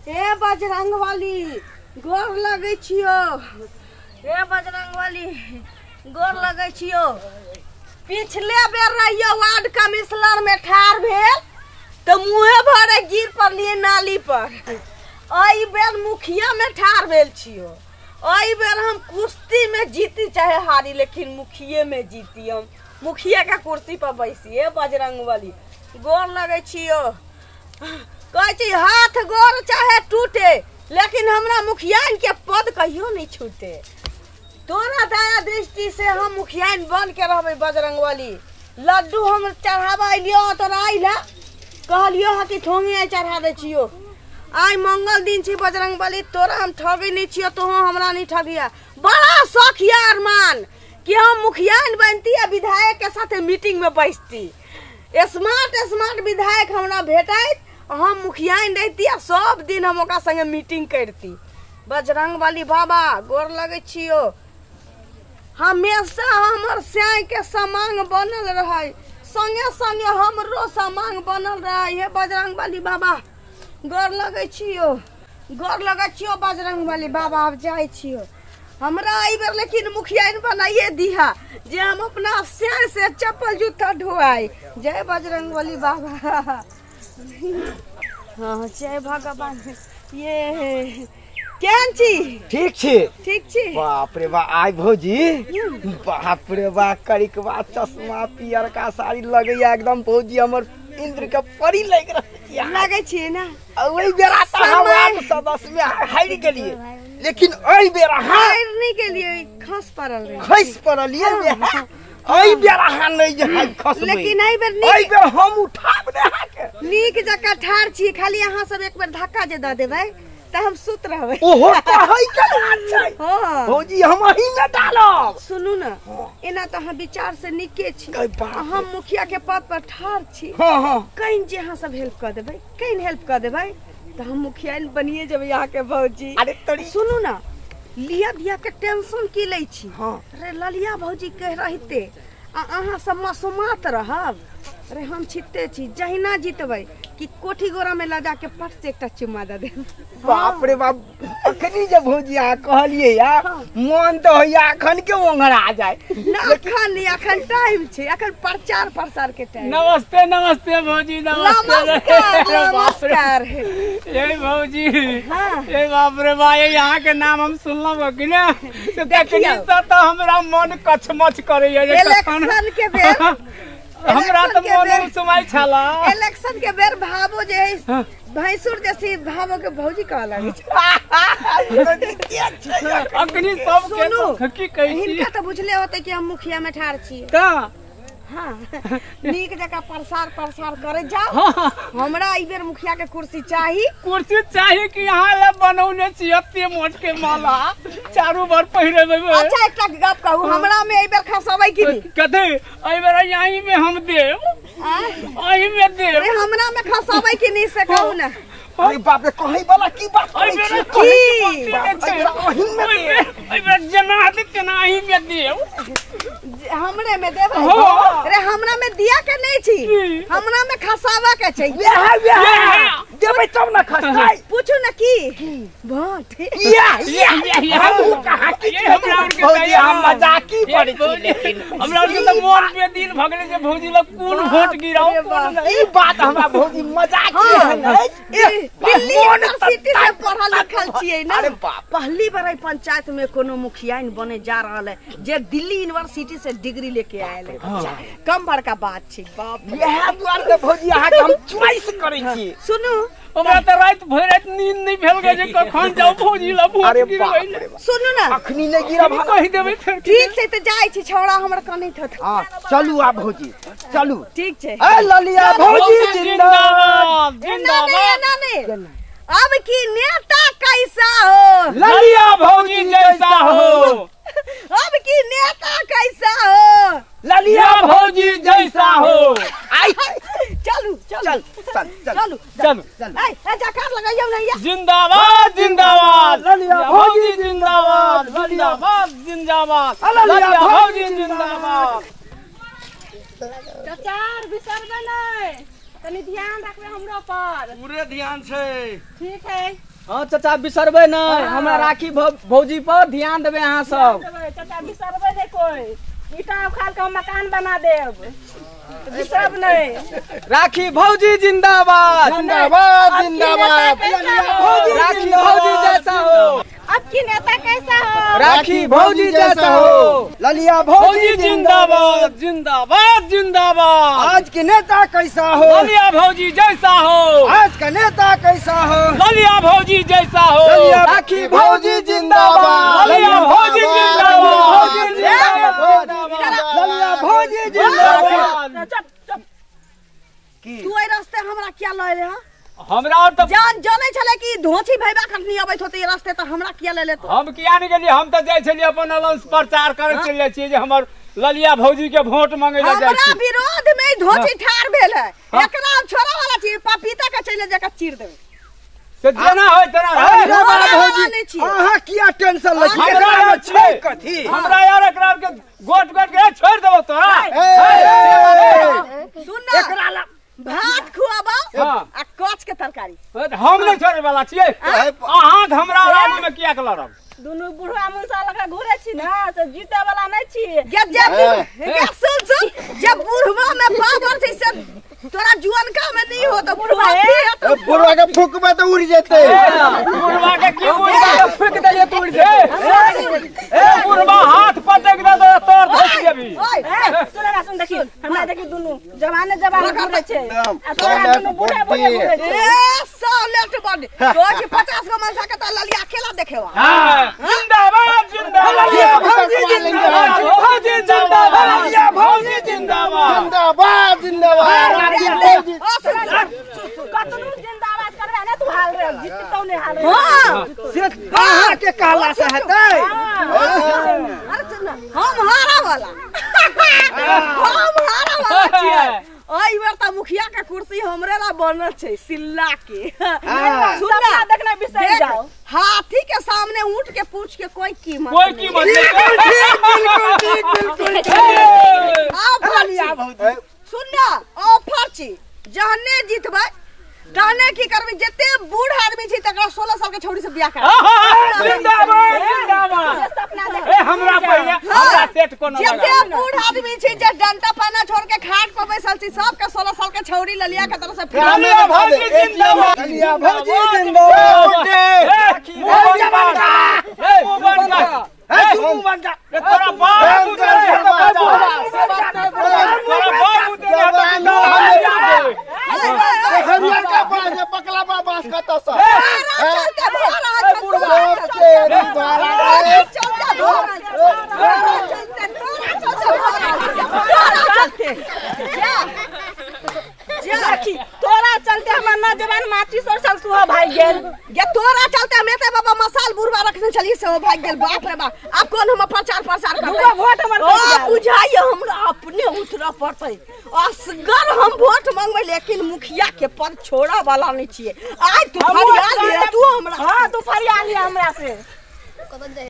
हे बजरंग वाली गोर लगै छियो, हे बजरंग वाली गोर लगै छियो। पिछले बेर रहियो वार्ड कमिश्नर में ठार भेल तो मुँहे भरे गिर पड़लिए नाली पर। एहि बेर मुखिया में ठार भेल छियो, एहि बेर हम कुश्ती में जीती चाहे हारी लेकिन मुखिये में जीती, हम मुखिया के कुर्सी पर बैसी। हे बजरंग वाली गोर लगै छियो। कहै छी हाथ गोर चाहे टूटे लेकिन हमरा मुखियान के पद कहियो नहीं छूटे। तोरा दया दृष्टि से हम मुखियान बन के रहबै बजरंग वाली। लड्डू हम चढ़ाबा अलियो तोरा अइला कहलियो हँ कि ठोंगी आइ चढ़ा दै छियो। आइ मंगल दिन छी बजरंग बली, तोरा हम ठगे नहीं छियो, तोहो हमरा नहीं ठगिया। बड़ा शौक या अरमान कि हम मुखियान बनती आ विधायक के साथे मीटिंग में बैसती। स्मार्ट स्मार्ट विधायक हमरा भेटैत, हम मुखियान रहती आ सब दिन हम ओकरा संगे मीटिंग करती। बजरंग बली बाबा गोर लगै छियो। हमेशा हमर स्याय के समांग बनल रहे, संगे संगे हमरो समांग बनल रहे। हे बजरंग बली बाबा गोर लगै छियो, गोर लगै छियो बजरंग बली बाबा। अब जाइ छियो, हमरा एहि बेर लेकिन मुखियान बनाइए दिहा जे हम अपना स्याय से चप्पल जूता ढोआई। जय बजरंग बली बाबा। हाँ जय भगवान। ये केहन छी? ठीक छी, ठीक छी। बाप रे बा आइ भौजी, बाप रे बा करिकवा चश्मा पियरका साड़ी लगैया एकदम भौजी हमर इंद्र के परी लग रहल लगै छी ना। ओहि बेरा त हम वार्ड सदस्य में हारि गेलिए लेकिन एहि बेरा हारि नहीं गेलिए, खस पड़ल रहे, खस पड़लिए। एहि बेरा हां नहीं जे खसबै, लेकिन एहि बेर एहि बेर हम उठाब ने अहाँ के। नीक जकाँ ठाढ़ छी, खाली अहाँ सब एक बेर धक्का जे दऽ देबै त हम सुत रहबै। ओहो कहै के बात छै। हां भौजी हम अही में डालब। सुनू ना, एना त अहाँ विचार से नीके छी, हम मुखिया के पद पर ठाढ़ छी। हां हां कहीं जे अहाँ सब हेल्प कर देबै, कहीं हेल्प कर देबै त हम मुखिया बनिए जेबै अहाँ के भौजी। अरे तोरी सुनू ना, लिया दिया के टेंशन की लै छी। हां अरे ललिया भौजी कह रहिते आ अहाँ सब मासूमात रहब। अरे हम छिते छी, जहिना जीतबै कि कोठी गोरा में लजा के पट से एकटा चुम्मा दे देब। बाप रे बाप, अखनी जे भौजी अहाँ कहलियै या मन त होइया अखन के ओंघरा जाय। ना अखन नहीं, अखन टाइम छै, अखन प्रचार प्रसार के टाइम। नमस्ते नमस्ते भौजी, नमस्ते नमस्कार। ये भौजी, ये बाप रे बा, ये यहाँ के नाम हम सुनलहुँ कि ने तखनी से त हमरा मन कछमछ करैया। इलेक्शन के बेर हमरा त मन सुमाई छला। इलेक्शन के बेर भावो जे है भैंसुर जैसी भावो के भौजी कह लागे छै। अखनी सब के की कहै छी, हिनका त बुझले होते कि हम मुखिया में ठाढ़ छी। त हां नीक जकाँ प्रसार प्रसार करे जाओ। हमरा एहि बेर मुखिया के कुर्सी चाही। कुर्सी चाही कि यहाँ ले बनौने छी एते मोट के माला चारू बार पहिरेबै। अच्छा एकटा गप कहू, हमरा में एहि बेर खसबै कि नहीं? कथी एहि बेर यहीं में हम देब, एही में देब। अरे हमरा में खसबै कि नहीं से कहू ना। अरे बाप रे, कहै वाला की बात करै छी? की एही में देब, एहि बेर जेना हेतै तेना एही में देब। हमरे में देबै? अरे हमरा में दिया के नहीं छी, हमरा में खसावा के छै। वेह वेह देबै तब ना खसतै। पूछू ना की भोट। या या हम कहाँ की भौजी, हम मजाकी पड़ै छी लेकिन हमरा के त मन पे दिन भ गेलै जे भौजी लग कोन भोट गिराउ कोन नहीं। ई बात हमरा भौजी मजाकी है ने। दिल्ली यूनिवर्सिटी से पढ़ल लिखल छियै ना। अरे बाप, पहली बार एहि पंचायत में कोनो मुखियाइन बने जा रहल है जे दिल्ली यूनिवर्सिटी से डिग्री लेके आयल है। कम बड़का बात छै बाप। इएह दुआरे त भौजी अहाँ के हम चॉइस करै छी। सुनू, हमरा त राति भरि राति नींद नहीं भेल गे जे कखन जाउ भौजी लग भोट गिरबै। सुनू ना, अखनी नहीं गिरब कहि देबै फेर। ठीक छै त जाइ छी, छौड़ा हमर कनैत होत। हां चलू आ भौजी चलू। ठीक छै। ए ललिया भौजी जिंदाबाद जिंदाबाद। ना नहीं, अब की नेता कैसा हो, ललिया भौजी जैसा हो। अब की नेता कैसा हो, ललिया भौजी जैसा हो। आई चलू चलू चल चल चलू चल। आई जकार लगाइयो नहीं। जिंदाबाद जिंदाबाद ललिया भौजी जिंदाबाद, जिंदाबाद जिंदाबाद ललिया भौजी जिंदाबाद। चाचा बिसरबै नै, तनी ध्यान रखबै हमरो पर। पूरे ध्यान छै। ठीक है। हां चाचा बिसरबै नै, हमरा राखी भौजी पर ध्यान देबै अहाँ सब। चाचा बिसरबै नै, कोई ईटा उखाड़ के हम मकान बना देब, बिसरब नै। राखी भौजी जिंदाबाद, जिंदाबाद जिंदाबाद। राखी भौजी जैसा हो, अब की नेता कैसा हो, राखी भौजी जैसा हो। ललिया भौजी जिंदाबाद, जिंदाबाद जिंदाबाद। आज के नेता कैसा हो, ललिया भौजी जैसा हो। आज का नेता कैसा हो, ललिया भौजी जैसा हो। राखी भौजी जिंदाबाद, ललिया भौजी जिंदाबाद, ललिया भौजी जिंदाबाद। तू एहि रास्ते हमरा क्या लय रहे? हमरा और त जान जानै छले कि धोछी भैबा कखनी अबैत होते रास्ते, त हमरा किया ले ले? हम किया नहीं गेलियै, हम त जाइ छलियै अपन अलाउंस प्रचार करे चलि जाइ छियै जे हमर ललिया भौजी के वोट मांगे ला जाइ हमरा छी। विरोध में धोछी ठार भेल है, एकरा हम छोड़ा वाला छी, पपीता के चलि जाके चीर देबै से जेना होय तेना होय। भौजी अहाँ किया टेंशन लै छी? एकरा में छै कथी? हमरा यार एकरा के गोट गोट के छोड़ देबो तोरा। सुन ना, एकरा ला भात खुआबा आ कच के तरकारी। हम नहीं छोड़े वाला छियै, अहाँ हमरा आगू में किया के लड़ब? दुनू बुढ़वा मुनसा लगा घुरे छी ना, से जीते वाला नहीं छी। गे सुन सुन, जब बुढ़वा में पावर छै से तोरा जुअनका में नहीं हो तो बुढ़वा बुढ़वा के फूकबे तो उड़ जेते। बुढ़वा के की बुढ़वा के फूक देलिए तो उड़ जेते। ए बुढ़वा हाथ पटक दे तो तोर धस जेबी। सुन ना सुन, देखी हमरा देखी दुनू जवाने जवान घुरे छै आ तोरा दुनू बूढ़े बूढ़े घुरे छै। ए 100 लेट बड रोज 50 गो मनसा के त ललिया खेला देखेवा। हां जिंदाबाद जिंदाबाद, भौजी जिंदाबाद, भौजी जिंदाबाद, भौजी जिंदाबाद, जिंदाबाद जिंदाबाद। कतनो जिंदाबाद करबे ने तू हाल रे, जीततौ ने हाल रे। हां से अहाँ के कहला से हेतै। अरे सुन, हम हारा वाला, हम हारा वाला छियै। एहि बेर त मुखिया के कुर्सी हमरे ला बनल छै सिल्ला के। सुन ना, देखना बिसर जाओ, हाथी के सामने ऊंट के पूछ के कोई कीमत, कोई कीमत नहीं। बिल्कुल ठीक, बिल्कुल ठीक। आ सुन ना, ऑफर छी, जहने जीतबै तहने की करबै, जते बूढ़ आदमी छी तकरा 16 साल के छौड़ी से बियाह करबै। जिंदाबाद जिंदाबाद। ए हमरा पहिले हमरा सेट कोनो लगा। जते बूढ़ आदमी छी जे डंटा पाना छोड़ के खाट पर बैसल छी, सबके 16 साल के छौड़ी ललिया के तरफ से। ललिया भौजी जिंदाबाद, ललिया भौजी जिंदाबाद। ए मुंह बंद कर, ए तू मुंह बंद कर, तोरा बाप तोरा बाप हरियर का बांस पकला बा बांस कत सा तोरा चलते हमर नौजवान माची सर साल सुहा भाग गेल। गे तोरा चलते हम एते बाबा मसाल बुढ़वा रखने छलियै से ओ भाग गेल। बाप रे बाप, आब कोन हम प्रचार प्रसार करतै? वोट हमर ओ बुझाइए हमरा अपने उतरऽ पड़तै। असगर हम वोट मांगबै लेकिन मुखिया के पद छोड़ा वाला नहीं छियै। आइ तू फरिया लिया, तू हमरा, हां तू फरिया लिया हमरा से।